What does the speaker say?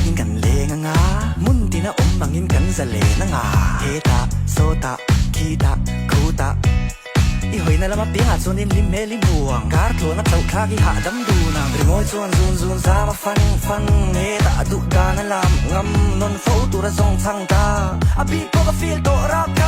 Hovin kan leng anga, hmun tina awm angin kan zalen anga. Hetah, sawtah, khitah, khutah. I hawina lama piangah chuan in hlim hmel i hmu ang. Kar tluan a chauh thlak i hahdam dun ang. Rimawi chuan zun zun zam a fan fan. Hetah a duh dan a lam ngam. Nawn fo tur a zawng chhang ta. A beat pawh ka feel tawh rap.